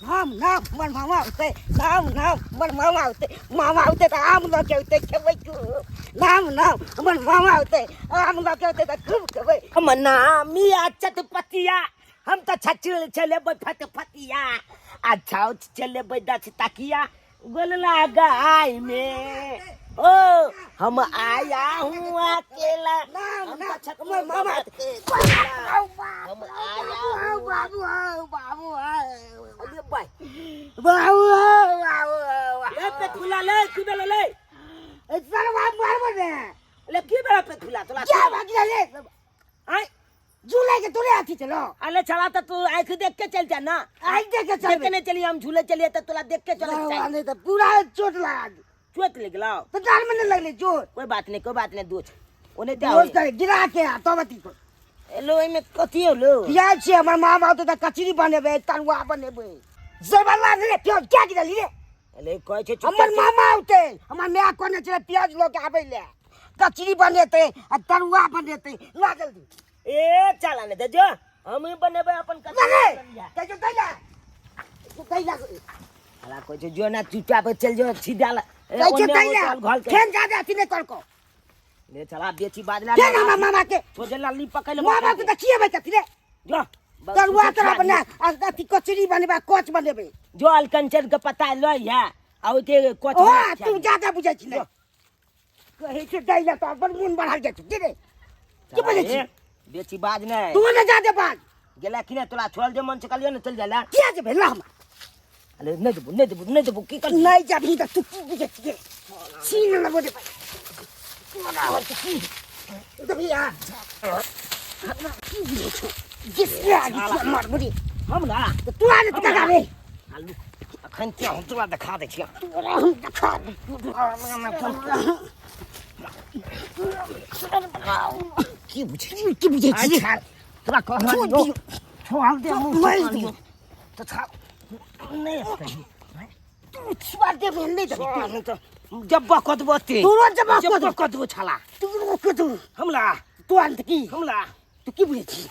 हम नाम हमर मामा औतै, नाम नाम हमर मामा औतै, मामा औतै तऽ आम लऽ के औतै, खेबै खूब। नाम नाम हमर मामा औतै, आम लऽ के औतै तऽ खूब खेबै। हमर नाम मिया चटपतिया, हम तऽ छचल चलेबै फटफटिया, आ छाउच चलेबै दस तकिया गोलला गाय में। ओ हम आया हूँ अकेला, नाम हम नाम तऽ छचल हमर मामा औतै। हम आया हूँ। बाबू हौ, बाबू हौ, अरे बाय बाबू हौ, बाबू हौ। ले पे खुला ले, की बेला ले सरवा मारबो ने। ले की बेला पे खुला तोला? क्या भाग ले आय झूले के तोरे अथी चलो। अरे चला तो तू आंख देख के चल जा ना। आँख देख के चल। देख के नहीं चली, हम झूले चलिए तो तोला देख के चले। नहीं तो पूरा चोट लगा दी। चोट लग लाओ। तो जान में नहीं लगले चोट। कोई बात नहीं, कोई बात नहीं, दोस्त ओने ते दोस्त करे गिरा के आ तो बती को। एलो एमे कथी होलो? प्याज छे, हमर माँ बाप तो कचरी बनेबे, तरुआ बनेबे। जबरला रे प्याज क्या गिरली रे? अरे कहै छै हमर मामा औते, हमर माय कहने छले प्याज लऽ के आबै ले, कचरी बनेतै आ तरुआ बनेतै। ला जल्दी। ए चला ने दे, जो हम ही बनेबै अपन कचरी। ला रे कहियो दैला दैला। अला कहै छै जो ना चुपचाप चल जो सीधा ला। कहै छै दैला फेन जादे अथी नहि करको। ले चला बेची बाजला। फेन हमर मामा के सोझे लाली पकड़ ले। मामा के तऽ खिएबै कथी रे? जो तरुआ तोरा बना आ अथी कचरी बनेबै, कच बनेबै। जो अलकंचन के पता लय है आ ओके कच। ओ तू जादा बुझै छी। नहि कहै छै दैला तऽ बड़ मोन बढ़ल जाइ छै रे। की बजै छी? बेची बाज नहि। तू ने जादे बाज। गेला कि नहि तोरा छोड़ल जे मन छै कहलियै ने चल जाला। किया जेबै? ला हमरा। अरे नहि देबो, नहि देबो, नहि देबो, की कर? नहि जाबही तऽ तू की बुझै छियै? छीन लेबो रे भाइ तोरा। होइ छै की देबही? आ की बुझै छौ? जिसके आगे छियै मारबो रे। हमरा तऽ तू आ ने तू कका रे। आलू अखन क्या हम तोरा देखा दै छियै। तोरा हम देखा दै। की बुझै छी? की बुझै छी? तोरा कहलियौ छोड़ दे, मारि दियौ। तऽ छा नहि कही। तू छुआ देबे नहि देबे? नहि तऽ जब्बा कदबो ते। तोरो जब्बा कऽ जब्बा कदबो छला। तोरो कदबो। हमरा तू अंत की हमरा तू की बुझै छी?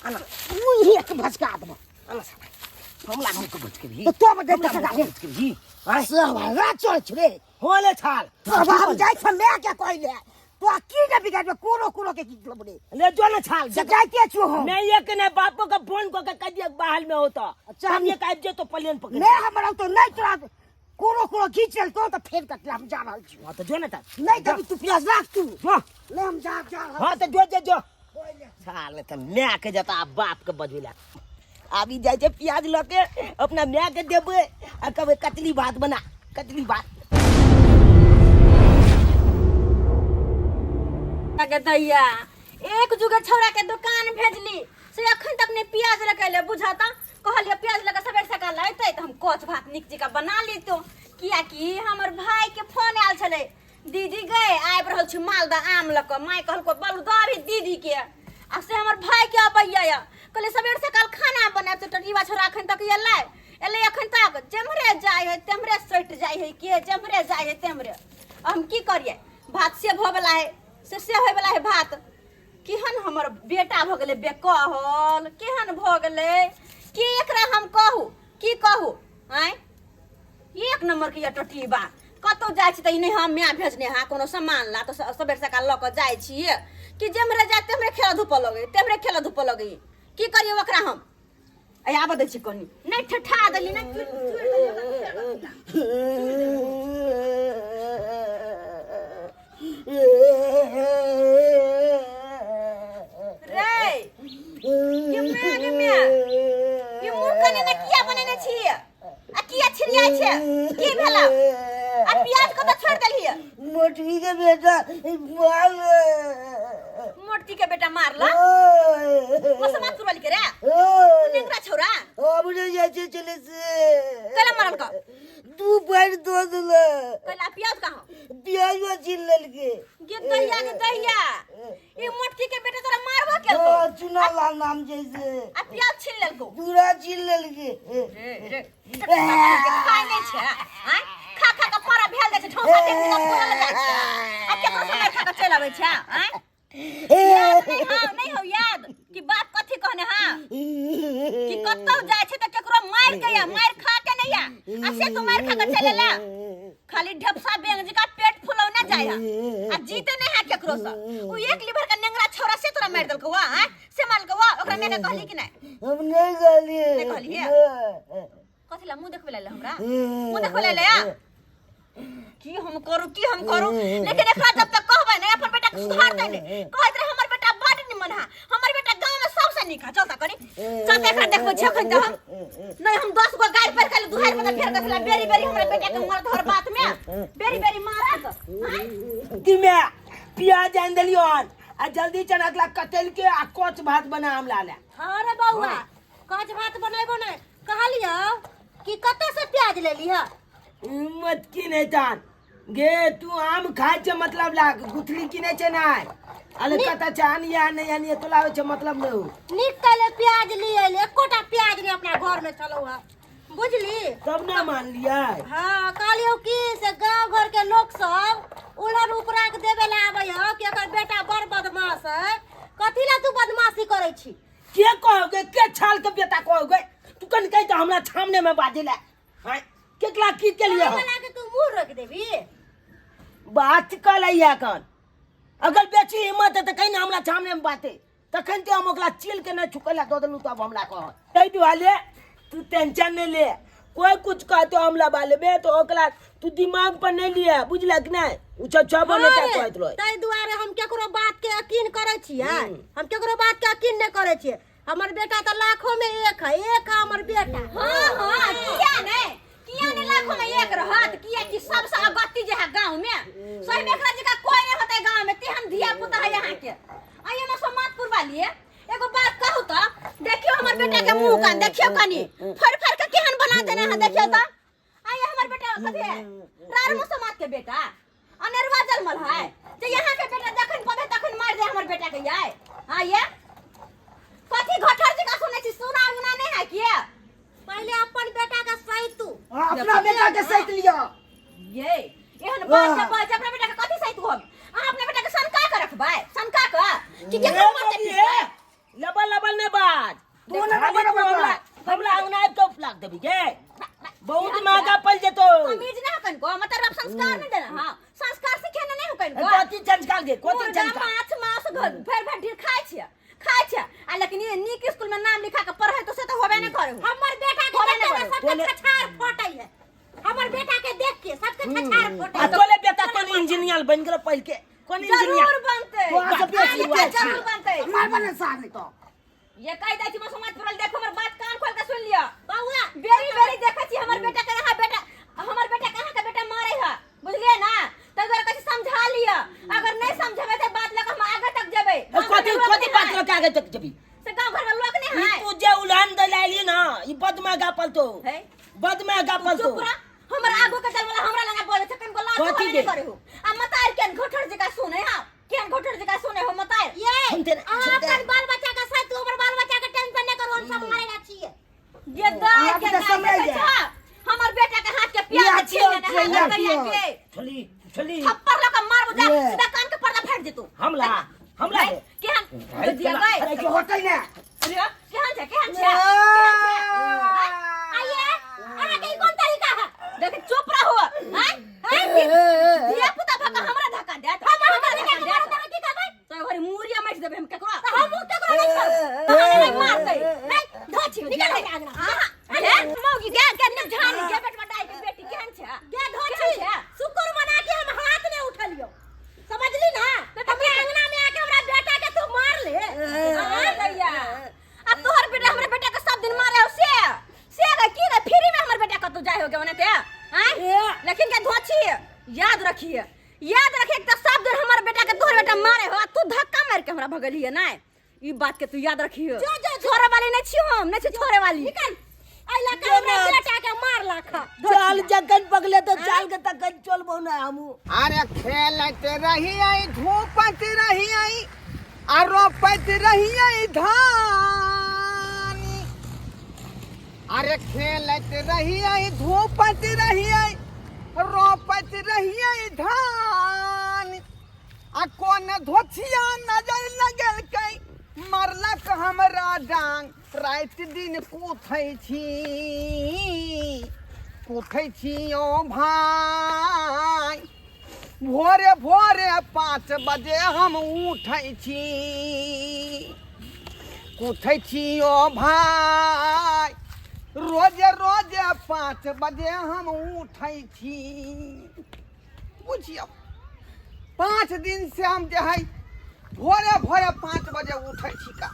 आना मुँह एक भसका देबो। आना हमला हम के भसके भी। तो तो बदल टका रे। भसके भी सवाला चल रे। होले छाल। अब हम जाइ छ मैं क्या कहले तो की ने बिगाड़ कोनो कोनो के की रे? ले जो ना छाल से जाइते छु हम। मैं ये के नहीं बापो का फोन को के कह दिया बाहर में होता। अच्छा। हम ये कह जे तो प्लेन पकड़। मैं हमरा तो नहीं तोरा कोनो कोनो खींच तो फेर कटला। हम जा रहल छी। हां तो जो ना त। नहीं तभी तू प्याज राख तू। जो नहीं हम जा जा रहल। हां तो जो जो जो छाल त my के जता बाप के बजैला आबि जाइ छै। प्याज लऽ के अपना my के देबै आ कहबै कचली भात बना, कचली भात। के दैया एक जुगे छौड़ा के दुकान भेजली से अखन तक नहीं प्याज लगैले। बुझाता कहलिए प्याज लगा सबेर सकाल अयतै तऽ हम कच भात नीक जकाँ बना लितौ, कियाकि हमर भाई के फोन आयल छलै, दीदी गए आबि रहल छी मालदह आम लऽ कऽ। माय कहलको बालू दऽ अबही दीदी के, आ से हमर भाई के अबैया यऽ। कहलिए सबेर सकाल खाना बनायब तऽ टटीबा छोड़ा अखन तक एलै एलै अखन तक जेम्हरे जाइ है तेम्हरे सटि जाइ है के, जेम्हरे जाइ है तेम्हरे। हम की करियै? भात से भऽ वला है से होय वला है भात। केहन हमर बेटा भऽ गेलै बेकहल, केहन भऽ गेलै की एकरा हम कहू, की कहू? आँय एक नंबर के टटीबा कतौ जाइ छी तऽ ई नहि हम माय भेजने हाँ कोनो सामान ला तऽ सबेर सकाल लऽ कऽ जाइ छियै कि जेम्हरे जाइ तेम्हरे खेलऽ धूपऽ लगै, तेम्हरे खेलऽ धूपऽ लगै। की करियै ओकरा हम? आइ आबऽ दै छी कनी। नहि ठेठा देली, नहि चुरि चुरि देली ओकरा खेलऽ। रे गे माय, गे माय, ई मुँह कने ने किया बनेने छी आ किया छिड़ियाइ छै? की भेला? आ प्याज कतऽ छोड़ि देलियै? मोटकी के बेटा मार। मोटकी के बेटा मारला मसमा तुरल के रे नेंगरा छौरा। हमरे जाइ छै चले से। कैला मारल का? दू पैर दो देला। कैला? प्याज कहाँ? प्याज छीन लेलके। गे दहिया, गे दहिया, ई मोटकी के बेटा तोरा मारबो केलको? हाँ, चुना लाल नाम जैसे। आ प्याज छीन लेलको? पूरा छीन लेलके। रे रे खाय नहि छै? आँय खा खा के पारा भेल जाइ छै, ठौसा देख के पूरा जाइ छै आ केकरो से मारि खा के चलि अबै छै। आँय याद नहि हौ? नहि हौ याद? कि बाप कथी कहने हाँ कि कतौ जाय छै त केकरो मार के या मार खा के नहीं या आ से तू मार खा के चले ला खाली ढपसा बेंग जी का पेट फुलौना जाय हा आ जीते नहीं है केकरो से उ एक लीवर का नेंगरा छोरा से तोरा मार देलको वा हां से मारलको वा ओकरा मैं कहली कि नहीं हम नहीं कहलिए। नहीं कहलिए? कथी ला मुंह देखबे ला हमरा मुंह देखबे ला आ की हम करू की हम करू लेकिन एकरा जब तक कहबै नहीं अपन बेटा के सुधारतै नहीं कहैत रहे हमर बेटा बड निमन हा हमर बेटा गांव में सबसे नीक हा चलता कनी चलता एकरा देखबै छी अखन तऽ हम नहीं हम 10 गो गारि पढ़ के दुहार पर फेर कथला बेरी बेरी हमरा बेटा के मारत हर बात में बेरी बेरी मारत आँय? दिमे प्याज आनि देलियो हन आ जल्दी चना अगला कतल के आ कच भात बना हम ला ले। हाँ रे बौआ, कच भात बनेबो ने कहलियो कि कतऽ से प्याज लेली ह? मत की नहीं तान गे तू आम खाय छे मतलब लाग गुथली की नहीं छे नाय अरे कता चान या नहीं यानी तो लावे छे मतलब नहीं हो। नीक कहले प्याज ली अइले, एकोटा प्याज नहीं अपना घर में छलौ है, बुझली? तब ना मान लिया। हाँ कहलियो कि से गांव घर के लोग सब उलहन उपरा के देवे ला आबै ह कि एकर बेटा बड़ बदमाश है, कथी ला तू बदमाशी करै छी? के कहोगे के छाल के बेटा कहोगे तू कन कह तो हमरा सामने में बाजे ला हां केकला की के लिए हो? वाला के तू मुंह रोक देबी? बात कर लिया कन अगर बेची हिम्मत है तो कहीं ना हमरा सामने में बाते तखन तो हम ओकरा चील के न छुकला दऽ देलहुँ तब हमरा कह ताहि दुआरे तू टेंशन नहीं ले कोई कुछ कहतो हमला बाले में तो ओकरा तू दिमाग पर नहीं लिया बुझलक नहीं उ सब सब ने हाँ रे, कहत रहे। ताहि दुआरे हम केकरो बात के यकीन करै छियै, हम केकरो बात के यकीन नहि करै छियै। हमर बेटा तऽ लाखों में एक है, एक है हमर बेटा। हाँ हाँ किया नहीं किया नहीं लाखों में एक रहत किया कि सबसे अगत्ती जे है गांव में सही में एकरा जगह कोई नहीं होते गांव में तेहन धिया पुता है यहाँ के आइए में समाजपुर वाली एगो बात कहू तो देखियो हमर बेटा के मुंह कान देखियो कनी फर फर के केहन बना देने है देखियो तो आइए हमर बेटा कथी है रार मुसमात के बेटा अनेरवा जन्मल है जे यहाँ के बेटा जखन पबे तखन मार दे हमर बेटा के याय हाँ ये कथी घठर जका सुनै छी सुना उना नहीं है किया पहिले अपन बेटा के सही तू हाँ, अपना बेटा के सैत लियो। ये एहन बात से बाज अपना बेटा के कथी सही तू हम अहाँ अपना बेटा के सनका के रखबै सनका के कि केकरो मारते ए, लबल लबल ने बाज तू ना लबल लबल बाज। हमरा अंगना आबि के उपलाक देबी गे बहुत महंगा पड़ जेतो। तमीज ना हकन को मतलब संस्कार नहीं देना। हां संस्कार सीखे ना नहीं हकन को। कथी संस्कार दे कथी मुर्गा संस्कार? माछ मांस घर भर भर ढेर खाय छियै खाय छियै आ लेकिन ये नीक स्कूल में नाम लिखा के पढ़े तो से तो होबे नहीं करे। हमर बेटा के होबे देखे नहीं ने करे। सबके छछार फटै है, हमर बेटा के देख के सबके छछार फटै आ है। तोले बेटा कोन इंजीनियर बन गेल पहिल के कोन इंजीनियर? जरूर बनते तोरा से बेसी आ, हुआ जरूर बनते। मार बने सार नहीं तो ये कह दै छी समाज पुरल देखो हमर बात कान खोल के सुन लियो बौआ बेरी बेरी देखै छी हमर बेटा के यहाँ बेटा हमर बेटा कहाँ के बेटा मारे है बुझलिए ना तै दुआरे कहै छी समझा लियो अगर नहीं समझेबै त बात लऽ के हम आगे तक जेबै। कथी कथी बात लऽ के आगे तक जेबी? से गांव घर में लोग नहीं है। ई तू जे उलहन दिलाइली ना ई बदमागा पलतो है बदमागा पलतो चुप रह हमर आगो के चल वाला हमरा लगा बोले छै कनको लाज कथी नहीं गे? करे हो आ मतार केन घोठर जका सुने हा केन घोठर जका सुने हो मतार ये सुनते रह, अहाँ सुनते रह। अपन बाल बच्चा के साथ तू हमर बाल बच्चा के टेंशन नहीं करू, हम सम्हारे ला छियै। ये दाय अहाँ के के दाय समय देखै ये। छह? हमर बेटा के हाथ के प्याज या छीन छियो, लेने है, या लड़कैया छियो। के। छली छली थप्पड़ लऽ के मारबो जा ये। सीधा कान के पर्दा फाटि जेतौ। हमला हमला है, केहन है, दिया केना? गए? अरे जो होतै ने। अरे, केहन छै केहन छै केहन छै? आँय? आइए अहाँ के ई कोन तरीका है? देख चुप रहो आँय? आँय? धिया पुता भऽ कऽ हमरा धक्का देत हम अहाँ हमरा के धक्का बेटा के देत मारब तऽ की करबै? तो घरे मुरिया माटि देबै हम केकरो तऽ हमहूँ केकरो नहि छोड़बै। तहन नहि मारतै नहीं, धो छी, निकल हमरा अंगना। आहा, अरे मौगी गे गे ने झानी गे बेटवा दाई के बेटी केहन छै गे धो केहन छी। छै? शुक्र मना के हम हाथ नहीं उठलियो, समझली ना? हमरा अंगना में आके हमरा बेटा के तू मार ले। अरे भैया अब तोहर बेटा हमरा बेटा के सब दिन मारे हो से से गे की गे फ्री में हमर बेटा कतौ जाय हो गे ओने ते आय लेकिन के धोछी याद रखिए याद रखिए त सब दिन हमर बेटा के तोहर बेटा मारे हो आ तू धक्का मार के हमरा भगलिए नै ई बात के तू याद रखिए। जो, जो, जो। छोड़े वाली नहीं छी हम नहीं छी छोड़े वाली। निकल ऐ लका हमरा बेटा के मार लाखा। चाल जखन पकले तो चाल के तखन चलबो ना हमू। अरे खेलत रही आई धूपत रही आई आ रोपत रही आई धान। अरे खेलत रही आई धूपत रही आई रोपत रही आई धान। आ कोन धोथिया नजर लगल कै मरलक हमरा डांग राति दिन कुथै छी कुथै छी ओ भाय भोरे भोरे 5 बजे हम उठै छी उठै छी ओ भाय रोजे रोजे 5 बजे हम उठै छी। बुझियौ 5 दिन से हम जे है भोरे भोरे 5 बजे उठै छी का।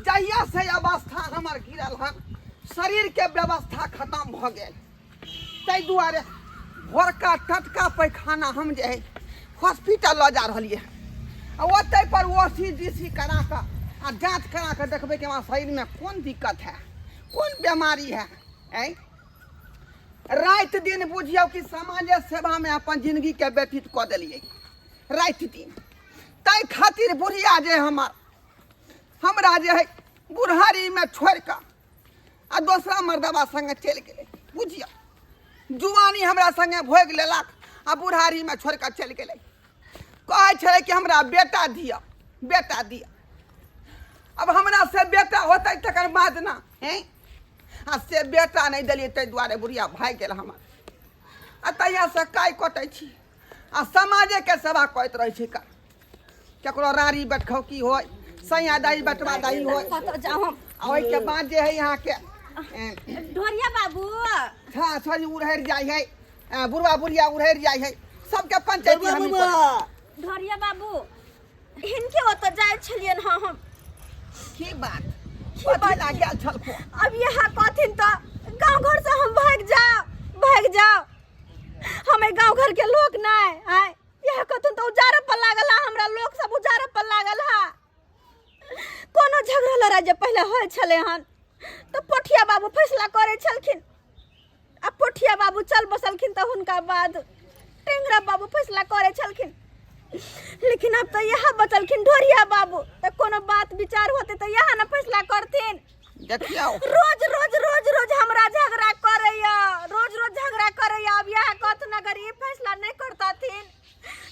जहिया से अवस्था हमर गिरल हन, शरीर के व्यवस्था खत्म भऽ गेल, ताहि दुआरे भोरका टटका पैखाना हम जे है हॉस्पिटल लऽ जा रहलियै आ ओतहि पर ओ सी डी सी करा कऽ आ जाँच करा कऽ देखबै कि हमरा शरीरमे कोन दिक्कत है, कोन बीमारी है। आँय राति दिन बुझियौ कि समाजे सेवामे अपन जिंदगीके व्यतीत कऽ देलियै राति दिन। ताहि खातिर बुढ़िया जे हमर हमरा जे है बुढ़ारीमे छोड़ि कऽ आ दोसरा मर्दबा संगे चलि गेलै। बुझियौ जुआनी हमरा संगे भोगि लेलक आ बुढ़ारीमे छोड़ि कऽ चलि गेलै। कहै छलै कि हमरा बेटा दिअ, बेटा दिअ। अब हमरा से बेटा होतै तकर बाद ना, हैं? आ से बेटा नहि देलियै ताहि दुआरे बुढ़िया भागि गेल हमर। आ तहियासँ काइ कटै छी आ समाजेके सेवा करैत रहै छी। का केकरो राड़ी बैठखौकी होय, सैया दाही बटवा दाही होय, कतऽ जाउ हम? आ ओहिके बाद जे है अहाँके ढोरिया बाबू छा छड़ी उड़हरि जाइ है, बुढ़वा बुढ़िया उड़हरि जाइ है, सबके पंचायती हमही करै। ढोरिया बाबू हिनके ओतऽ जाइ छलियनि हँ हम। की बात कथी ला गेल छलखो? अब यहाँ कहथिन तऽ गाँव घर से हम भागि जाउ, भागि जाउ, हम एहि गाँव घर के लोक नहि आय। इएह कहथुन तऽ उजारऽ पर लागल हा, हमरा लोक सब उजारऽ पर लागल हा। कोनो झगड़ा लड़ाइ जे पहिले होइ छलै हन तऽ पोठिया बाबू फैसला करै छलखिन, आ पोठिया बाबू चल बसलखिन तऽ हुनका बाद टेंगरा बाबू फैसला करै छलखिन। लेकिन आब तऽ इएह बचलखिन ढोरिया बाबू, तऽ कोनो बात विचार होतै तऽ इएह ने फैसला करथिन। देखियौ रोज रोज रोज रोज हमरा झगड़ा करैया, रोज रोज झगड़ा करैया। अब इएह कहथुन अगर ई फैसला नहि करतथिन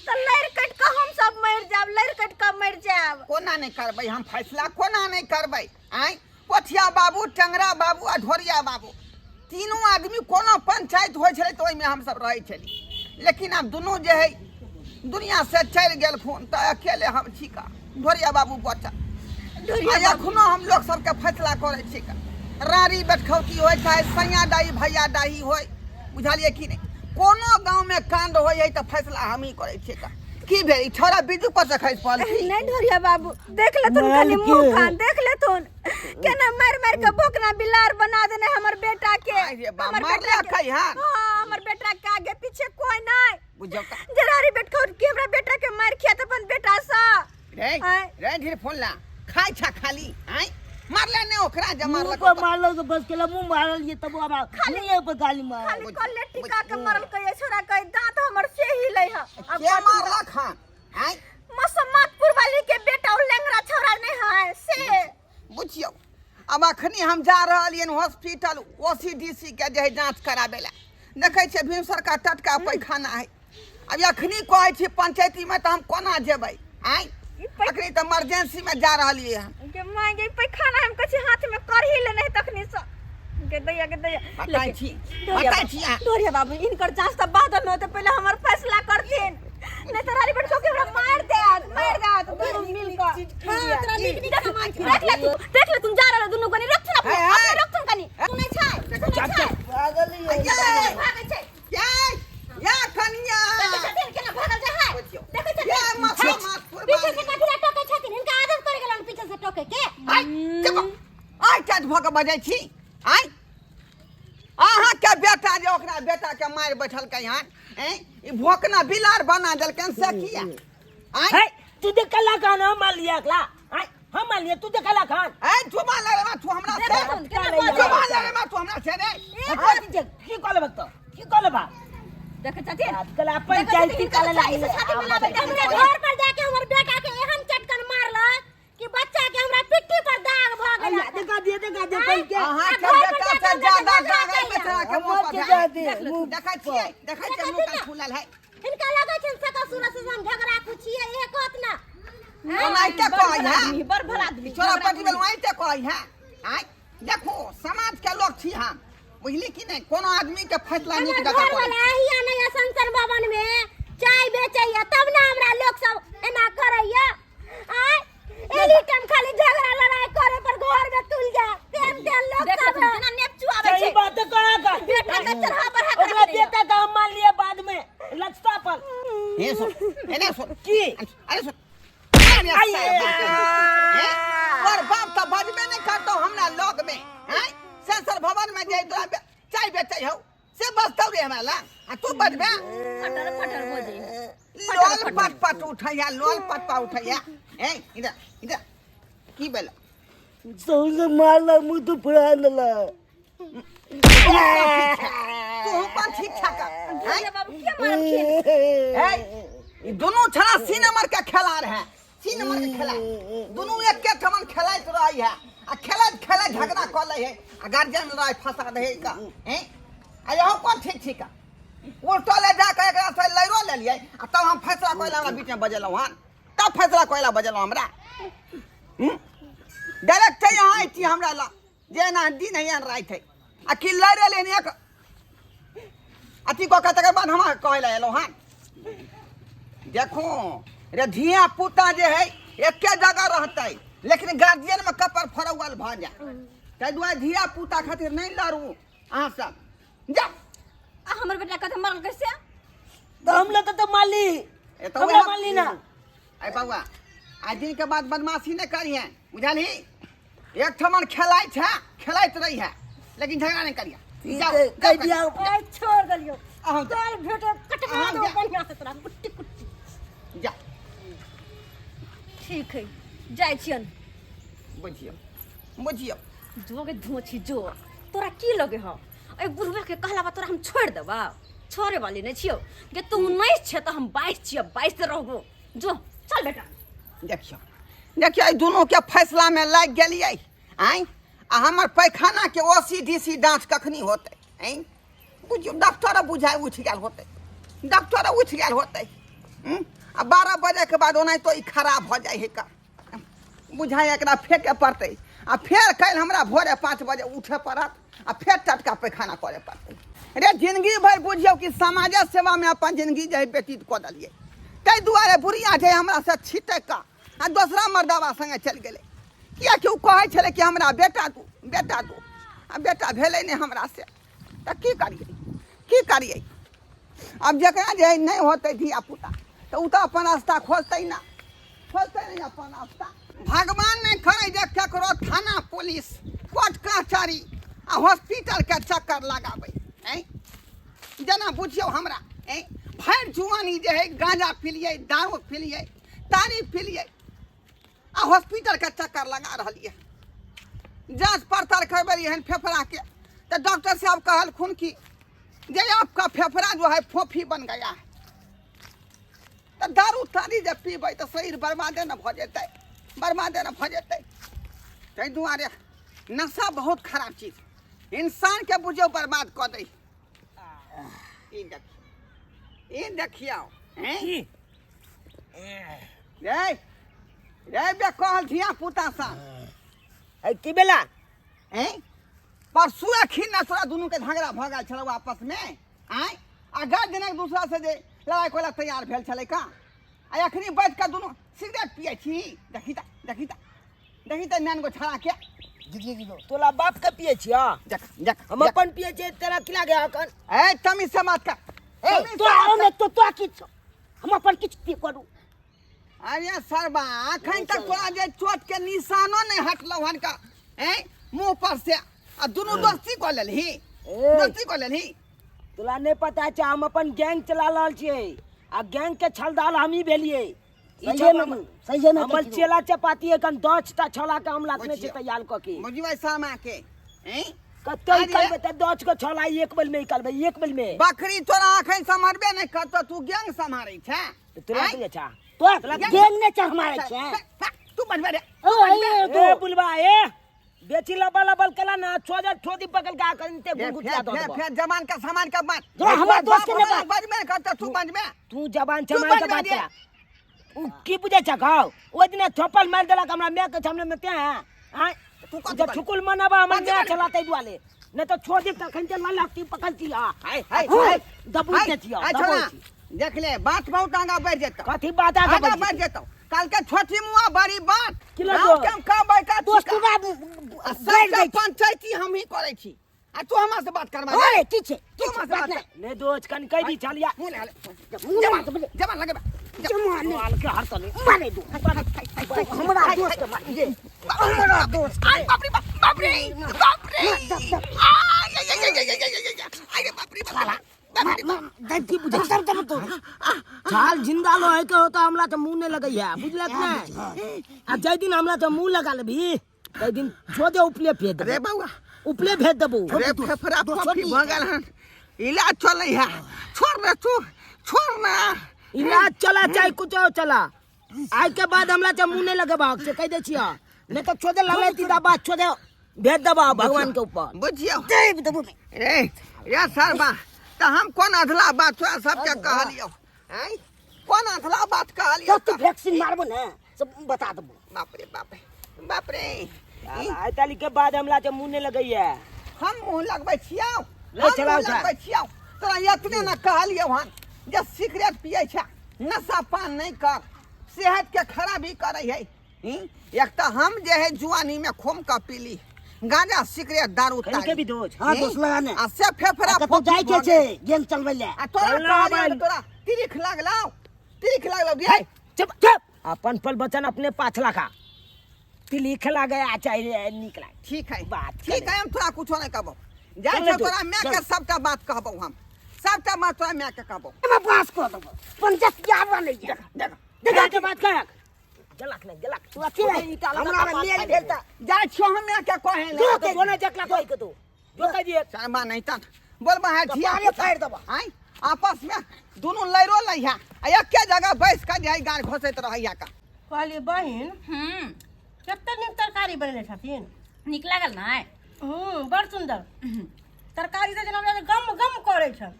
तऽ लड़ि कटि कऽ हम सब मरि जायब, लड़ि कटि कऽ मरि जायब। कोना नहि करबै हम फैसला, कोना नहि करबै? आँय पोठिया बाबू, टेंगरा बाबू आ ढोरिया बाबू तीनू आदमी कोनो पंचायत होइ छलै तऽ ओहिमे हमसब रहै छली। लेकिन आब दुनू जे है दुनिया से चलि गेलखुन तऽ अकेले हम छी का, ढोरिया बाबू बचल। आ एखनो हम लोग सबके फैसला करै छी का। राड़ी बैठखौती होइ चाहे सैया दाही भैया दाही होइ, बुझलियै कि नहि? कोनो गाँवमे काण्ड होइ है तऽ फैसला हमही करै छियै का। की भेल ई छौड़ा बिजू पर से खसि पड़ल की? नहीं ढोरिया बाबू देख लेथुन, कनी मुंह खान देख लेथुन केना मार मार के भोकना बिलार बना देने हमर बेटा के। आइ रे बा, हमर मारलक बेटा के है हन। हाँ, हमर बेटा के आगे पीछे कोई नहीं। बुझौ का। जरारी बेटखौट के हमरा बेटा के मार खिया अपन बेटा सा। रे आँय। रे ढेर फोन ला खाइ छा खाली। आँय मारले ने ओकरा जे मुंह मारलक पर ओकरा। मारलक तो बस केला मुंह मारल ये तब हमरा मुंह पर गाली मारल। खाली कल्ले टिका के मरल कहिए छोरा कहि दांत हमर से ही लै ह। अब के मारलक हन? आँय मसमातपुर वाली के बेटा ओ लेंगरा छोरा नहीं है से। बुझियौ अब अखनी हम जा रहलियन हॉस्पिटल ओसीडीसी के जे है जांच कराबे ला। देखै छियै भिनसर का टटका पैखाना है। अब अखनी कहै छी पंचायती में तऽ हम कोना जेबै? आँय अखनी तऽ इमरजेंसी में जा रहलियै हन। गे माय गे पैखाना हम कहै छी हाथ में करही लेने है तखनी से। गे दैया गे दैया। बताइ छी, ढोरिया बताइ छी अहाँ। ढोरिया बाबू इनकर जांच तऽ बाद में होतै, पहिले हमर फैसला करथिन, नहीं तो रानी बेटको के हमरा मार देत, मार देत दुनू मिल कऽ। हां तोरा नीक नीक सामान खिला। देख ले तू, देख ले तुम जा रहल दुनू कनी रखथुन अपने, हे, हे। अपने रखथुन कनी। सुनै छै, सुनै छै। पागल ही है। ये, भागै छै। ये, ये कनिया। देखै छथिन केना भागल जाइ है? बुझियौ। देखै छथिन? ये मसो मातपुर पीछे से वाली। कथी ला टोकै छथिन? हिनका आदत पड़ि गेलन पीछे से टोकै के। आइ, चुप। आइ टच भऽ कऽ बजै छी। आइ अहाँके बेटा जे ओकरा बेटा के मारि बैठलकै हन, ऐं ई भोकना बिलार बना देलकनि से किया? आइ हे तू देख कला खान हम मार लिया अगला। आय हम मार लिया तू देख कला खान। ऐ जुबान लड़े मा तू हमरा से। देखो तुम, केना बोलै? जुबान लड़े मा तू हमरा से रे। की कहले भक्त? की कहले बा? देखै छथिन? आजकल अपन पंचायती छाती काले से लागले। छाती मिलाबै छै। हमरा घर पर जाके हमर बेटा के एहन चटकन मारलक कि बच्चा के हमरा पिट्ठी पर दाग भ गेल। देखा दिए, देखा दिए कल के। अहाँ के आ घर पर बेटा जाके से हमरा ज्यादा बेटा दाग है के बेटा के मुंह हमर पर के है। जादे, मुंह देखै छियै, देखै छियै मुंह का फूलल है। हिनका लगै छनि सकल सूरत से हम झगड़ा कुछिए एक होत ना। ओनाहिते बड़ कहै भला है आदमी, बड़ भला आदमी छोरा पटी भेल ओनाहिते कहै है। आय देखो, समाज के लोग छी हम, बुझली कि नहि? कोनो आदमी के फैसला नीक हमर जकाँ घर करै। वाला हिया नहीं संसर भवन में चाय बेचैया, तब ना हमरा लोग सब एना करैया। आय एनी टाइम खाली झगड़ा लड़ाई करे पर घर में तुल जा तेन तेन लोग देख सब। केना नेप चुआबै सही छै बात करा का बेटा के चढ़ा बढ़ा ओकरा कर बेटा का हम मान लिए बाद में लचता पर। हे सुन, एने सुन। की? अरे सुन, अरे आइए। तोर बाप तऽ बजबे नहि करतौ हमरा लग में। हैं, सेंसर भवन में जे तोरा चाय बेचै हौ से बजतौ रे हमरा लग, आ तू बजबे? फटर फटर बजै। लोल पट पट उठैया, लोल पट पट उठैया। ए इधर इधर, की भेल? सौसे मारला, मुँह तो फुरा देला। तू अपन ठीक ठाक कर। हैं? बाबू के मारलखिन? ए, ई दुनू छड़ा सी नंबर के खेलाड़ है, सी नंबर के खेला। दुनू एके ठमन खेलाइत रहै है आ खेलैत खेलैत झगड़ा कऽ लै है आ गार्जियन लड़ाई फंसा दै है का। हैं, आ यहो कोन ठीक ठीक है? उल्टो ले जाके एकरा से लड़ो लेलियै आ तब हम फैसला करै ला हमरा बीच में बजेलहुँ हन, तब फैसला करै ला बजेलहुँ हमरा। डायरेक्ट यहाँ अयती हमरा ला जे एना दिन है एहन राति है आ कि लड़े लेने एक अथी कऽ के तकर बाद हमरा कहै लए एलहुँ हन। देखो रे धिया पुता जे है एके जगह रहतै, लेकिन गार्जियन में कपर फरौअल भऽ जाए, ताहि दुआरे धिया पुता खातिर नहि लड़ू अहाँ सब। जा। आ हमर बेटा कते मरल कैसे? तो हम लोग तो माली ए तो हमरा माली ना। अरे बउआ, आइ दिन के बाद बदमाशी नहि करिहे, बुझलही? एक ठमन खेलाइत है, खेलाइत रही है, लेकिन झगड़ा नहीं करिए। जाओ, कह जाओ। दिया। ए छोड़ देलियो। अहाँ जाओ। चल भेटे कटवा अहाँ दो जा। बढ़िया से तोरा कुट्टी कुट्टी। जा। ठीक है, जाइ छियन। बुझियौ बुझियौ। जो के धोछी जो, तोरा की लगे हौ? एहि बुढ़वा के कहला बा तोरा हम छोड़ देबा? छोड़े वाली नहीं छियौ के। तू 19 छै तऽ हम 22 छियै, 22 रहबो। जो चल बेटा। देखियौ देखियौ, एहि दुनू के फैसला में लागि गेलियै। आँय, आ हमर पैखाना के ओ सी डी सी जाँच कखनी होतै? आँय, बुझियौ डॉक्टर बुझाइ उठि गेल होतै, डॉक्टर उठि गेल होतै। हूँ? आ 12 बजे के बाद ओनाहितो ई खराब भऽ जाइ है का, बुझाइ एकरा फेंके पड़तै आ फेर काल्हि हमरा भोरे 5 बजे उठे पड़त आ फेर टटका पैखाना करे पड़तै। रे जिंदगी भरि बुझियौ कि समाजे सेवा में अपन जिंदगी जे है व्यतीत कऽ देलियै, ताहि दुआरे बुढ़िया जे हमरा से छिटक कऽ आ दोसरा मर्दाबा संगे चलि गेलै, किएकि ओ कहै छलै कि हमरा बेटा दू, बेटा दू, आ बेटा भेलै नहि हमरा से, तऽ की करियै, की करियै? आब जकरा जे नहि होतै धिया पुता तऽ ओ तऽ अपन रास्ता खोजतै ना, खोजतै नहि अपन रास्ता। भगवान नहि करै जे ककरो थाना पुलिस कोर्ट कचहरी आ हॉस्पिटलके चक्कर लगाबै। ऐं, जेना बुझियौ हमरा ऐं भरि जुआनी जे है गांजा पिलियै, दारू पिलियै, तारी पिलियै आ हॉस्पिटलके चक्कर लगा रहलियै। जाँच पड़ताल करबेलियै हन फेफड़ाके, तऽ डॉक्टर साहब कहलखुन कि जे आपका फेफड़ा जो है फोफी बन गया है। तऽ दारू तारी जे पीबै तऽ शरीर बर्बादे ने भऽ जेतै, बर्बादे ने भऽ जेतै। ताहि दुआरे नशा बहुत खराब चीज, इंसानके बुझियौ बर्बाद कऽ दै। ई देखियौ, ई देखियौ। हैं? की? रे रे बे कहल धिया पुता सा। ए, की बेला? हैं, परसू अखिन ना तोरा दुनू के झगड़ा भऽ गेल छलौ आपस में। आँय, आ गए दिन एक दूसरा से जे लड़ाई कोला तैयार भेल छलै का, आ अखनी बैठ कऽ दुनू सिगरेट पियै छी। देखी तऽ, देखी तऽ, देखी तऽ नान गो छड़ा के। तोला बाप के पिए छिया? देख देख। हम अपन पिए छियै, तेरा की लागे अखन? ए, तमीज से बात कर। ए, तमीज से तोरा बात कर। ओने तो तोरा की छौ? हम अपन किछु की करू? अरे सरबा, अखन तक तोरा जे चोट के निशानो नहीं हटलौ हन का, हैं, मुंह पर से, आ दुनू दोस्ती कऽ लेलही। ए। दोस्ती कऽ लेलही। तोरा नहि पता छै, हम अपन गैंग चला रहल छियै आ गैंग के छलदार हमही भेलियै। ई सही सब ने, सही ने। हमर चेला चपाती एखन 10 टा छौड़ा के हम राखने छियै बुझियौ। तैयार कऽ के। बुझबै शर्मा के, हैं? कतौ अरे। निकलबै तऽ 10 गो छौड़ा एक बेल में निकलबै, एक बेल में। बकरी तोरा अखन सम्हारबे नहि करतौ, तू गैंग सम्हारै छै? तोरा आँय? की अच्छा? तोरा गैंग नहि चढ़ मारै छै। तू बनबे रे। ओ ए ए बुलबा, ए बेची लबल लबल केला ना छोड़ छोड़ी पकड़ के आकर ते गुड़गुटिया दऽ फेर देबो। फेर जवान का सामान का बात। जो हमर दोस्त के बाप नहि बात। बजबे नहि करतौ, तू बजबे। तू जबान तू चमार के बजबे बात रे। करा। उ की बुझै छ गौ ओहि दिना थप्पल मारि देलक हमरा माय के सामने में तें आँय तू कथी जब कहली? ठुकुल मनाबा हमर कथी माय कहली? चला ताहि दुआरे नहीं तो छोड़ दे तखन ते ललकती पकड़ती आ हाय हाय हाय दबू के छियो हाय दबू छोड़ा छी। देख ले बात बहुत आगा बढ़ जेतौ कथी बात आगा आगा बढ़ बढ़ जेतौ कल के छोटी मुआ बड़ी बात की लग गाँव के हम कहबै का दोस्त छिका। तू बा आ सबके पंचायती हम ही करै छी आ तू हमरा से बात करबा ओए की छै तू हमरा से बात कर। नहीं दोस्त कन कह दी चलिया मुँह लगा ले। मुँह जमा लगा ले। जमा लगे बा। जमा ले माल के हर तले मारे दो हमरा दोस्त के मार दे हमरा दोस्त आय बाप रे बाप बाप रे बाप रे आय आय आय आय आय आय आय आय रे बाप रे बाप बाप रे बाप। की बुझै दब दब तो छाल जिंदा लो है के होता हमला तो मुंह नहीं लगई है बुझलक ना आ जाय दिन हमला तो मुंह लगा लेबी तै दिन छो दे उपले भेज रे देबो बौआ उपले भेज देबो रे फेफड़ा फफी भऽ गेल हन इलाज चलै है छोड़ ना तू छोड़ ना इलाज चला चाहे कुछ और चला आज के बाद हमला तो मुंह नहीं लगेबा से कह दे छिया नहीं तो छोड़ दे लगे तीदा बात छोड़ दे भेज देबा भगवान के ऊपर बुझियौ देब देबो रे रे सरबा तऽ हम कोन अधला बात तोरा सबके कहलियौ आँय कोन अधला बात कहलियौ तो तू वैक्सीन मारबो ना सब बता देबो बाप रे बाप रे बाप रे ई, आइ ताली के बाद हमला तो मुंह नहीं लगई है हम मुँह लगबै छियौ ले हम चलाउ मुँह छै। लगबै छियौ तोरा एतने ने कहलियौ हन जे सिगरेट पियै छै नशा पान नहि कर सेहत के खराबी करै है ई, एक तऽ हम जे है जुआनी में खूब कऽ पीली गांजा सिगरेट दारू कहीं के तारी भी दोस्त हां ई, दोस्त लगा ने आ से फेफड़ा कतौ फोफी जाय के भऽ छै गेल। गेम चलबै ले आ तोरा चल ना कहलियौ भाई। तऽ तोरा तिरिख लागलौ तिरिख लागलौ रे चुप चुप अपन पल बचन अपने पाछला का तिली खेला गया चाहे निकला ठीक है बात ठीक करे। है हम तोरा कुछो नहीं कहबो जाइ चल छौ तू, तोरा माय चल। के सबटा बात कहबो हम सबटा बात तोरा माय के कहबो हम पास कर देबो पंचायत के आबा नहीं देख देख देखा के बात कर जलक नहीं जलक तू अथी रह हमरा में मेल भेल त जाइ छियो हम माय के कहे ले जो के जोने जकला कोई के तू जो कह दिए शर्मा नहीं तन बोल है धिया कपारे फाड़ि देबो। आय आपस में दुनू लड़ो लइहा आ एके जगह बैस के जे गाड़ घोसैत रहैया का कहलियै बहिन हम्म कते नीक तरकारी बनेने छथिन नीक लागल ने हूँ बड़ सुन्दर तरकारी तऽ जेना बुझाइ छै गम गम करै छल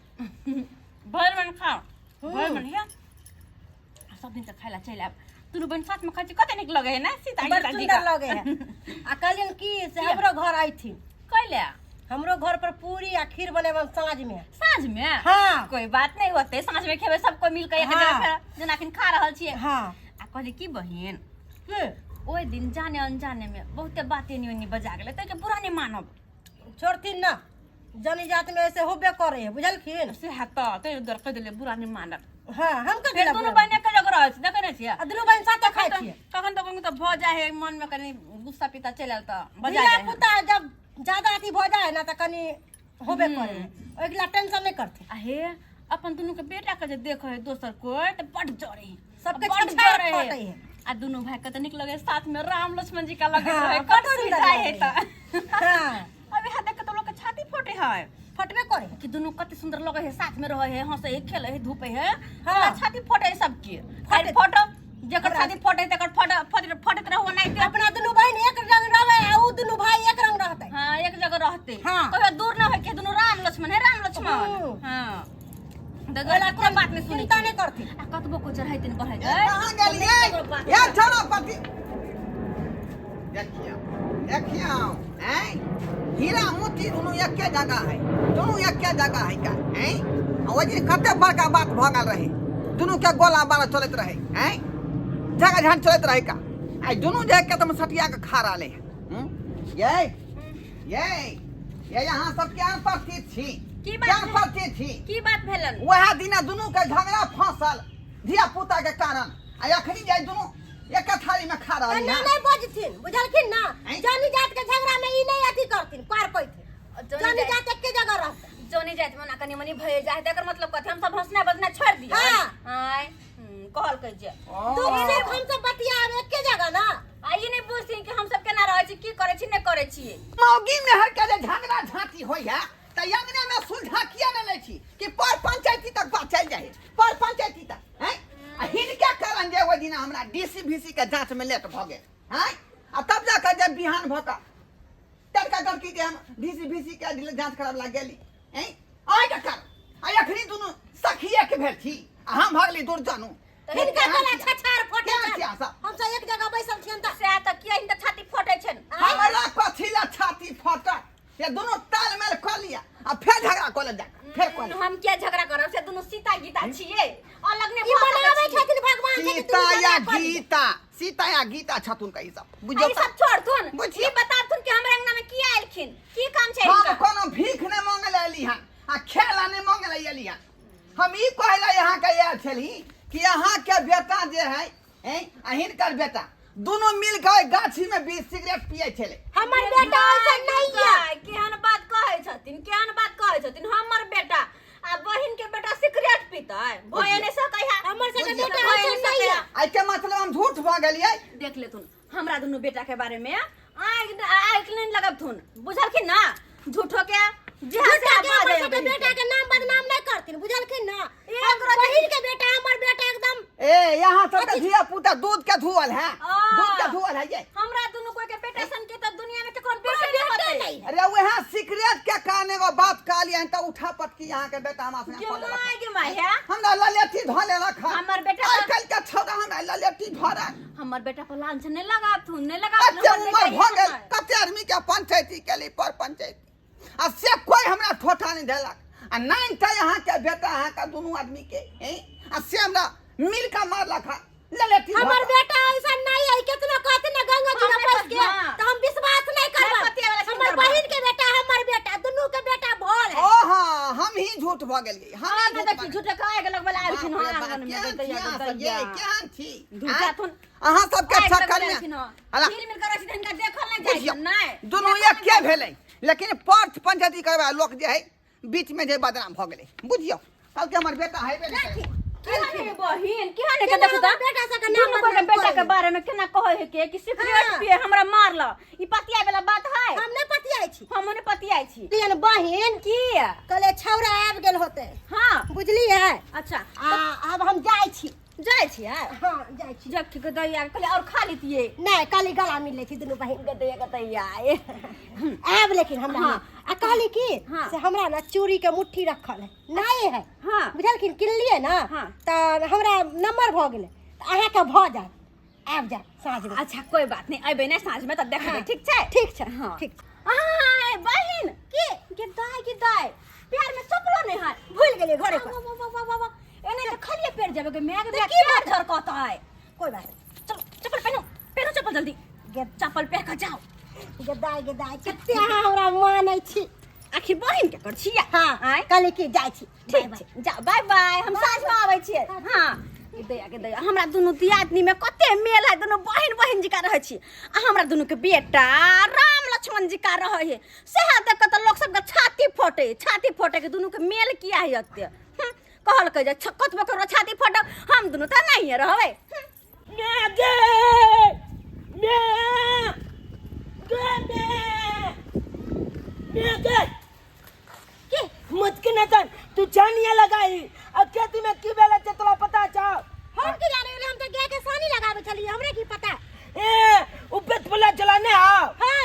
भरि मन खाओ भरि मन हिया सब दिन तऽ खाय ला चलि आयब दुनू बहिन साथ में खाइ छी कते नीक लगै है ने सीता बड़ गीता जी सुन्दर का लगे है आ कहलियनि की से हमरो घर अयथिन कैले हमरो घर पर पूरी आ खीर बनेबन साँझ में साँझ में हाँ। कोई बात नहीं होते साँझ में खेबै सब कोई मिल के एक हाँ। जगह फेर जेना अखन खा रहल छियै हाँ आ कहली की बहिन की ओहि दिन जाने अनजाने में बहुते बात एनी ओनी बजा गेलै ताहिके बुरा नहि मानब छोड़थिन ना जनी जात में ऐसे होबे करे है बुझलखिन से है तऽ ताहि दुआरे कहि देलियै बुरा नहि मानब हाँ हम कथी फेर लए दुनू बुरा बहिन एके जगह रहै छै देखै नहि छियै आ दुनू बहिन साथे खाइ छियै कखन तऽ कखन तऽ भऽ जाइ है मन में कनि गुस्सा पिता चलि आयल तऽ बजा धिया जाइ है पुता जब ज्यादा अथी भऽ जाइ है ना तऽ कनि होबे करे है ओहिके लिए टेंशन नहीं करते आ हे अपन दुनू के बेटा के जे देखै है दोसर कोई तऽ बड जरे है सबके बड छिछाड़ जरे है फटै है। आ दुनू भाई के तऽ नीक लगे साथ में राम लक्ष्मण जी का लगे हाँ, है बड कतौ भी सुंदर जाइ है लगे। तऽ हाँ अब यहाँ देख के तऽ लोग के छाती फटे है फटबे करे है कि दुनू कते सुंदर लगे है साथ में रहे है हंसे है खेले है धूपे है हाँ। हाँ छाती फटे है सबके खाली फोटो जेकर छाती फटे तेकर फट फट फटत रहो नहीं ते अपना दुनू बहिन एक रंग रहे आ उ दुनू भाई एक रंग रहते हाँ एक जगह रहते हाँ। कहियो दूर ना होय के दुनू राम लक्ष्मण है राम लक्ष्मण हम्म। हाँ तऽ गला कोनो बात नहीं सुनै चिंता नहीं करती आ कतबो को चढ़ैतिन बढ़ै कहाँ गेलियै ये छोड़ो पति देखियौ देखियौ हैं हीरा मोती दुनू एके जगह है दुनू एके जगह है का हैं आ ओहि दिन कते बड़का बात भऽ गेल रहे दुनू के गोला बाला चलैत रहे हैं झगड़ा झांट चलैत रहे का आइ दुनू जे के तुम सटिया के खा रहले हैं हम्म? ये ये ये यहाँ सब क्या पड़ती छी की बात क्या है? पड़ती छी की बात भेलन वएह दिना दुनू के झगड़ा फंसल धिया पुता के कारण आ अखनी जाय दुनू एक थाली में खा रहल एना नहीं बजथिन बुझलखिन ना आँय? जानी जात के झगड़ा में ई नहीं अथी करथिन पार पैथिन जनी जानी जात- जात एके जगह रहते जनी जात में ओना कनि मनि भए जाय तऽ एकर मतलब कथी हम सब हंसना बजना छोड़ि दियै हाँ। आँय कहल कहै जे दुख सुख हम सब बतियाब एके जगह ना आ ई नहि बुझथिन कि हम सब केना रहै छी की करै छी नहि करै छियै मौगी मेहर के जे झगड़ा झांटी होइया तऽ अंगने में सुलझा किया नहि लै छी कि पर पंचायती तक बात चलि जाइ पर पंचायती तक हैं आ हिनके कारण जे ओहि दिना हमरा डीसी भीसी के जांच में लेट भऽ गेल हैं आ तब जाकर जब बिहान भऽ कऽ तड़का तड़की के हम डीसी भीसी के जांच करब लग गेली हैं अहाँके कारण आ अखनी दुनू सखिए के भेल छी आ हम भऽ गेली दुर्जनू हिनका गला छछार फटे क्या छनि। छियै सब? हम सब एक जगह बैसल छियनि तऽ सएह तऽ किया हिनकर छाती फटै छनि हमरा कथी ला छाती फटत ये दुनू तालमेल कऽ लिअ आ फेर झगड़ा कऽ ले जा फेर कऽ ले हम किया झगड़ा करब से दुनू सीता गीता छियै अलग नहि ई भऽ सकै मनाबै छियै। छथिन भगवान के कि सीता दुनू या झगड़ा कऽ लिअ। गीता सीता या गीता छथुन का ई सब आ बुझियौ ई सब छोड़थुन बुझियौ। ई बताबथुन कि हमरा अंगना में किया एलखिन की काम छै हम हिनकर? कोनो भीख नहि मांगे लए एली हन आ खेला नहि मांगे लए एली हन हम ई कहै लए अहाँके आयल छली कि अहाँके बेटा जे है हैं आ हिनकर बेटा दुनू मिल के ओहि गाछी में बीस सिगरेट पिए छलै हमर बेटा ऐसा नहीं है गाय, केहन बात कहै छथिन केहन बात कहै छथिन हमर बेटा आ बहिन के बेटा सिगरेट पीतै भए नहि सकै है हमर सबके बुझियौ। बेटा भए ऐसा नहि नहीं सकै है है। एहिके मतलब हम झूठ भऽ गेलियै देख लेथुन हमरा दुनू बेटा के बारे में आँखि आँखि नहि लगबथुन बुझलखिन ना झूठो के जेहा झूठा सेहा के हमर बाजै सबके बहिन बेटा के। के नाम बदनाम नहीं करथिन बुझलखिन ना एक हम रति- बहिन के बेटा हमर बेटा एकदम ए यहाँ सब के धिया पुता दूध के धुअल है आ। दूध के धुअल है ये हमरा दुनू कोई के बेटा सन के त दुनिया में केकरो बेटे नहीं होतै नहीं अरे वहाँ सिगरेट के कारण एगो बात कहलियै त उठा पटकी यहाँ के बेटा हमरा संगे गे कऽ लेलक। माय गे माय है हमरा ललेठी धऽ लेलक हन। हमर बेटा आइ काल्हि के छौड़ा हमरा ललेठी धरत हमर बेटा पर लांछन नहीं लगाबथुन नहीं लगाबथुन कते हमर उमर बेटा भऽ गेल एहन है। कते आदमी के पंचायती केली पर पंचायती आ से कोई हमरा ठोठा नहीं देलक आ नहीं तऽ अहाँके बेटा अहाँके दुनू आदमी के हैं? आ से हमरा मिल के मारलक हन ललेठी धऽ हमर कऽ। बेटा ऐसा नहीं है कितना कहते ना गंगा जी हमें में पैस के हाँ। तो हम विश्वास नहीं नहीं पतिया वाला करब सुन हमर करब। बहिन के बेटा हमर बेटा दुनू के बेटा भोल है ओ हाँ हम ही झूठ भऽ गेलियै हम हाँ ही ना झूठ देखी झूठे कहे के लगबे आयल बाप हन रे बाप, आंगन में केहन गदैया छी अहाँ सब गदैया ये, केहन छी झूठा आँय? थुन अहाँ सबके आगि चक्कर लगबे में आएलखिन हन। हला हिल मिल कर रहे हिनका देखल नहीं जाइ बुझियौ छनि, नहीं दुनू एके भेलै लेकिन पर्च पंचायती करबा लोक जे है बीच में जे बदनाम भऽ गेलै बुझियौ कहलकै हमर बेटा हेबे नहि करै। केहन है बहिन केहन है के केना देखू त हमर बेटा सबके नाम दुनू कोई के बदनाम बेटा के करै। बारे में केना कहै है के कि सिगरेट हाँ। पिए हमरा मारल ई पतिया वाला बात है हम नहीं पतियाई छी हम नहीं पतियाई छी लियन बहिन की कहले छौड़ा आबि गेल होते हाँ बुझलियै अच्छा आ आब हम जाइ छी जाइ छियै हाँ जाइ छी जब ठीक दैया कहले और खा लेतियै नहीं काली गला मिल छी दुनू बहिन गदैया गदैया आयब लेकिन हमरा हाँ। आ कहली की हाँ। से हमरा ना चूड़ी के मुट्ठी रखल है नहीं है हाँ। बुझलखिन किनलियै ना हाँ। तऽ हमरा नंबर भऽ गेलै तऽ अहाँके भऽ जायत आबि जायब साँझमे अच्छा कोई बात नहीं अबे ना साँझ में तब देखबै हाँ। ठीक छै ठीक छै हाँ ठीक छै आय बहिन की गे दाय गे दाय पैर में चप्पलो नहीं है भूलि गेलियै घरे पर वाह वाह वाह वाह वाह एने तऽ खालिए पैर जेबै गे my गे तऽ my की पैर झरकतै कोई बात नहीं चलो चप्पल पहनो पहनो चप्पल जल्दी गे चप्पल पहन के जाओ गे दाय गे दाय कते अहाँ हमरा मानै छी आखिर बहिन के कर छियै हाँ आँय कहली की जाइ छी ठीक छै जा बाय बाय हम साँझ में आबै छियै हाँ ई दया के दया हमरा दुनू दियादनी में कते मेल है दुनू बहिन बहिन जिका रहै छी आ हमरा दुनू के बेटा राम लक्ष्मण जिका रहै है सएह देख के तऽ लोक सबके छाती फटे छाती फटे के दुनू के मेल किया है एते कहलकै जे कतबो ककरो छाती फटब हम दुनू तऽ नहिए रहबै मैं गे मैं गे मैं मैं गे की मुझके न जान तू जानिया लगाई अब खेती में की बेला छै तोरा पता छौ हम की जाने हम तऽ गाय के सानी लगाबै छलियै हमरे की पता ए ऊपर बोला चला ने आओ हाँ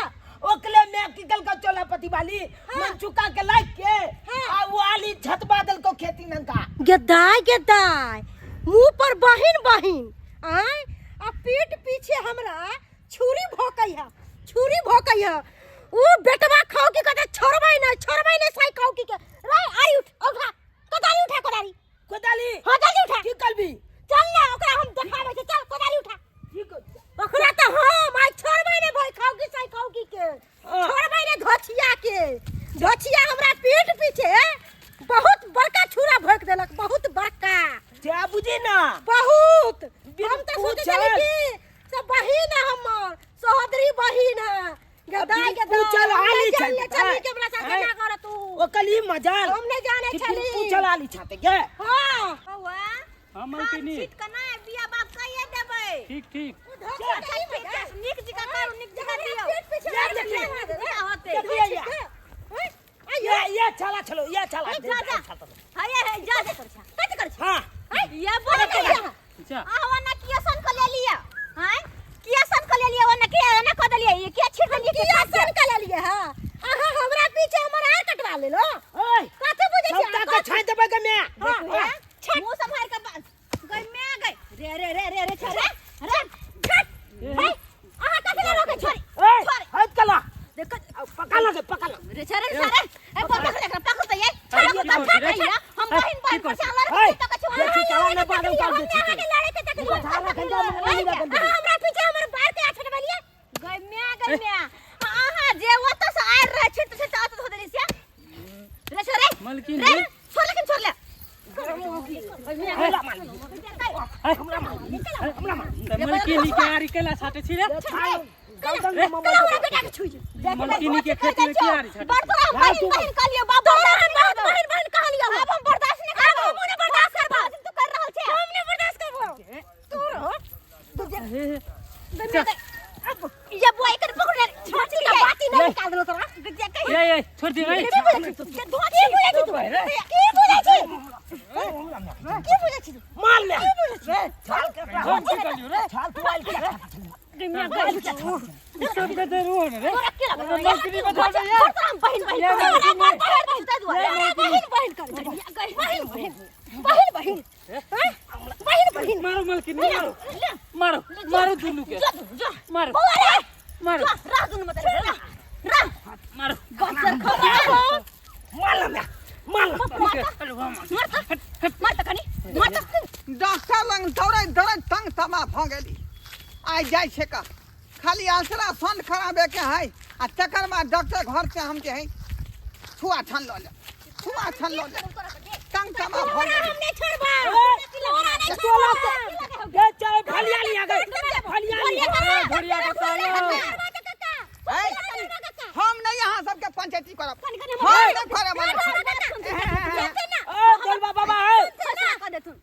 ओकले में की गल का चोला पति वाली मन चुका के लाइक के आ वो आली छत बादल को खेती नंका गेदाय गेदाय मुंह पर बहिन बहिन आय आ पीठ पीछे हमरा छुरी भोकै है छुरी भोकै है ऊ बेटवा खाओ की कहते छोड़बै नहीं छोड़बै नहीं साई खाओ की के रे आई उठ उठा कोदारी उठा कोदारी कोदाली हां जल्दी उठा की करबी चल ना ओकरा हम देखाबै छी चल कोदारी उठा ठीक ओकरा तऽ हम आइ छोड़बै ने भाई खाओ की साई खाओ की के हाँ। छोड़बै ने धोछिया के धोछिया हमरा पीठ पीछे बहुत बड़का छुरा भोंक देलक बहुत बड़का जा बुझी ना बहुत बिन हम तऽ सोचै पूछल। छली कि से बहिन है हमर सहोदरी बहिन है गदाय बिन पूछल आली चल छल। चली के हमरा साथे हैं? ना कर तू ओकली मजाल हम नहीं जाने कि बिन छली पूछल आली छाते गे हां बौआ हाँ मालकिनी छीट के ना बिया बाप कहिए देबै ठीक ठीक धोखा अच्छा, ठीक छै, नीक जकाँ करू नीक जकाँ दियौ पीठ पीछे या देखी। या होतै देखिए या या या छाला छलो या छाला जा जा हये हे जा जा कर कथि कर हां ये बोल के जा आवा ना किया सन क ले लिया हैं किया सन क ले लिया ओना किया ना क देलिए ये किया छीट देलिए किया सन के लेलिए हां अहाँ हमरा पीछे हमर आर कटवा लेलो ओए कथि बुझै छी सबटा के छाइ देबै के मैं मुंह सम्हार के बात गई मैं गई पका लगे पका लगे रे चल रे सारे ए पकड़ ले एकरा पकड़ त ये छोड़ की त करछी रे? फाट हम बहिन बहिन पर से लड़ ए, के तो कछु देखी चला ना बादल उतार दे छी अहाँके लड़े के तकलीफ झाला खंडा में नहीं लगन दे अहाँ हमरा पीछे हमर बार के आछट बलिए गय म्या गय म्या अहाँ जे ओतऽ से आयल रहे छिट छिट आत धो देली से रे छोरे मलकिन रे रे। छोड़ लेकिन छोड़ ले हमरा मार हमरा मार हमरा मार त मलकिनी के आरी केला छाटे छी रे गलगल में कला हमरा बेटा के छुई जे मलकिनी के खेती में की आरी छाटे बड़ तोरा हम बहिन बहिन कहलियो बाप तोरा हम बहुत बहिन बहिन कहलियो अब हम बर्दाश्त नहीं करबो हम नहि बर्दाश्त करबो तू कर रहल छे हम नहि बर्दाश्त करबो तू रहो हे हे अब ये बुआ एकर पकड़ ले छोटी का बाती नहीं निकाल देलो तोरा ए ए छोड़ दे ए की बोलै छी तू की बोलै छी तू की बोलै छी की बोलै छी तू मार ले छाल के छाल तू आइल के सब के जरूर रे तोरा के लगल मलकिनी बता दे बड़ तोरा हम बहिन बहिन ये कहलियो। मलकिनी। बड़ बहिन ताहि दुआरे बहिन बहिन कर बहिन बहिन बहिन बहिन हैं? बहिन बहिन मारो मलकिनी मारो मारो मारो दुनू के जो जो मारो बौआ रे मारो जो राह दुनू मत रे राह राह मारो गसर खबर मार ले मार ले मार त मार त कनी मार त डॉक्टर लग दौड़ैत दौड़ैत तंग तबाह भऽ गेली आइ जाइ छै का खाली अल्ट्रासाउंड कराबैके है आ तकर बाद डॉक्टर घर से हम जे है छुआ छान लऽ लेब छुआ छान लऽ लेब तंग तबाह भऽ तोरा गेली हम नहीं छोड़बो तोरा नहीं छोड़बो ये चाहे फलियाली आ गए फलियाली घोड़िया के सालो है हम नहीं अहाँ सबके पंचायती करब हम नहीं करब ओ गोलबा बाबा है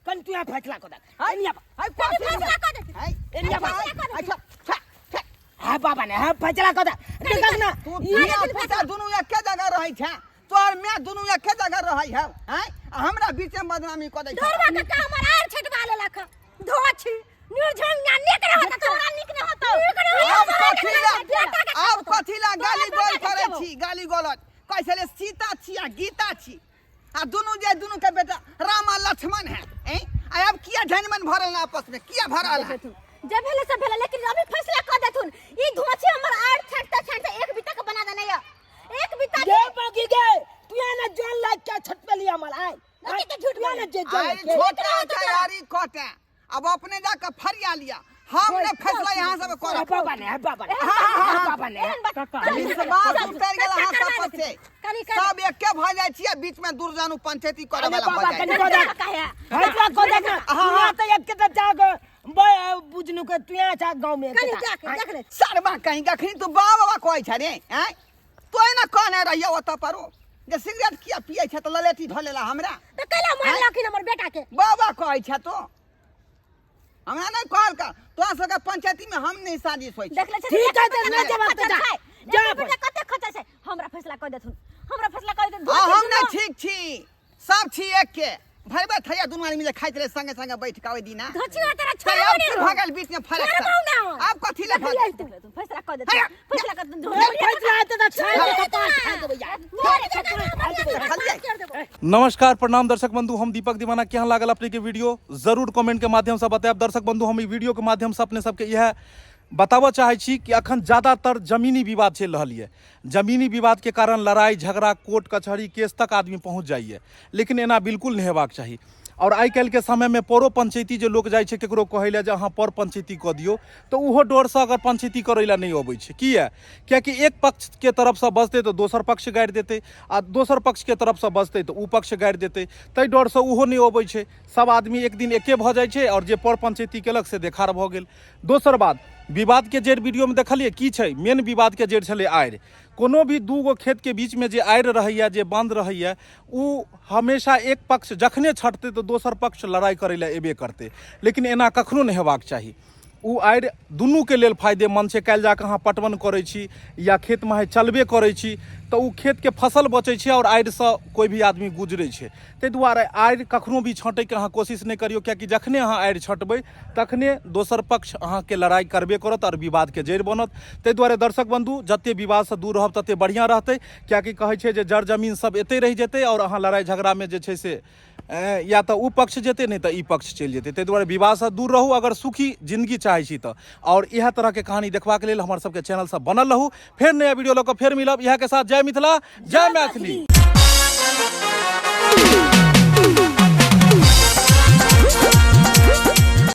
कन तू यहाँ फैसला कर दे एनिया है फैसला कर दे है एनिया अच्छा छा छा हां बाबा ने हां फैसला कर दे देख ना तू धिया पुता दुनू एके जगह रहै छै तोहर माय दुनू एके जगह रहै है हैं आ हमरा बीच में बदनामी कऽ दै छै ढोरबा काका हमर आर छटवा लेलक धोछी निर्झंगा नीक रहत तोरा नीक नहि होतौ नीक रहत आब कथी ला आब कथी ला गाली गोल करै छी गाली गलौज कहै छलै सीता छी आ गीता छी आ दुनू जे दुनू के बेटा राम आ लक्ष्मण है हैं आ अब किया झनमन भरल ना आपस में किया भरल है जे भेलै से भेलै लेकिन अभी फैसला कऽ देथुन ई धोछी हमर आर छाटता छाटता एक बीता के बना देने या एक बीता ये बाकी गए तू यहाँ ना जान लाग क्या छत पे लिया मल आए लड़की के झूठ तू यहाँ ना जे जान आई लाग के। छोटा तैयारी कटे अब अपने जाके फरिया लिया हम ने फैसला यहाँ सब है करब बाबा ने है बाबा ने है बाबा ने काका विश्वास उतर गेल अहाँ सब पर से सब एके भऽ जाइ छियै बीच में दुर्जन पंचायती करे अरे वाला बाबा भऽ जाइ कनी को देख फैसला को देख ना हाँ, तू यहाँ तो एक के तो जाग बुझनु के तू यहाँ जा गांव में कनी जाके देख ले सरबा कहीं कखनी तू बाबा बाबा कहै छ रे आँय तो ना कहने रहियो ओतऽ पर ओ, जे सिगरेट किया पियै छै तऽ ललेटी धऽ लेला हमरा तऽ कैला मारलखिन हमर बेटा के बाबा कहै छ तो हमरा नहि कहलका तोरा सबके पंचायती में हम नहीं साजिश होइ छै देख ले ठीक है, तऽ नहि जेबाक तऽ जा। जा अपन। कते खर्चा छै हमरा फैसला कऽ देथुन हमरा फैसला कऽ देथुन आ हम नहि ठीक छी सब छी एक के भरबे थैया दुनू आदमी जे खाइत रहे संगे संगे बैठ के ओहि दिना धोचिया तोरा तऽ छोड़बो आब नहि की भऽ गेल बीच में फरक छोड़बौ ना। आब कथी ले भऽ गेल फैसला कऽ देथुन हैया। फैसला कऽ देथुन फैसला हेतै तऽ छानि के कपार फाड़ि देबै यार। देखलियै नमस्कार प्रणाम दर्शक बंधु हम दीपक दीवाना केहन लागल अपने के वीडियो जरूर कमेंट के माध्यम से बतायब दर्शक बंधु हम ई वीडियो के माध्यम से अपने सबके इएह बताबऽ चाहै छी कि अखन ज़्यादातर जमीनी विवाद चलि रहल यऽ जमीनी विवाद के कारण लड़ाई झगड़ा कोर्ट कचहरी केस तक आदमी पहुँच जाइए लेकिन एना बिल्कुल नहि हेबाक चाही आओर आइ काल्हिके समयमे परो पंचैती जे लोक जाइ छै ककरो कहै लए जे अहाँ पर पंचैती कऽ दियौ तऽ ओहो डरसँ अगर पंचैती करै लए नहि अबै छै किया कियाकि एक पक्षके तरफसँ बजतै तऽ दोसर पक्ष गारि देतै आ दोसर पक्षके तरफसँ बजतै तऽ ओ पक्ष गारि देतै ताहि डरसँ ओहो नहि अबै छै सब आदमी एक दिन एके भऽ जाइ छै आओर जे पर पंचैती केलक से देखार भऽ गेल दोसर बात विवादके जड़ि वीडियोमे देखलियै की छै मेन विवादके जड़ि छलै आड़ि कोनो भी दू गो खेतके बीचमे जे आड़ि रहैए जे बान्ध रहैए ओ हमेशा एक पक्ष जखने छटतै तऽ दोसर पक्ष लड़ाइ करै लए एबे करतै लेकिन एना कखनो नहि हेबाक चाही ओ आड़ि दुनूके लेल फायदेमन्द छै काल्हि जाकऽ अहाँ पटवन करै छी या खेतमे अहाँ चलबे करै छी तऽ ओ खेतके फसल बचै छै आओर आड़िसँ कोइ भी आदमी गुजरै छै ताहि दुआरे आड़ि कखनो भी छँटैके अहाँ कोशिश नहि करियौ किएकि जखने अहाँ आड़ि छँटबै तखने दोसर पक्ष अहाँके लड़ाइ करबे करत आओर विवादके जड़ि बनत ताहि दुआरे दर्शक बन्धु जतेक विवादसँ दूर रहब ततेक बढ़िआँ रहतै किएकि कहै छै जे जड़ जमीन सब एतहि रहि जेतै आओर अहाँ लड़ाइ झगड़ामे जे छै से या तऽ ओ पक्ष जेतै, नहि तऽ ई पक्ष चलि जेतै। ताहि दुआरे विवादसँ दूर रहू अगर सुखी जिंदगी चाहै छी तऽ। आओर इएह तरहके कहानी देखबाक लेल हमर सबके चैनलसँ बनल रहू। फेर नया वीडियो लऽ कऽ फेर मिलब। इएह के साथ जय मिथिला, जय मैथिली।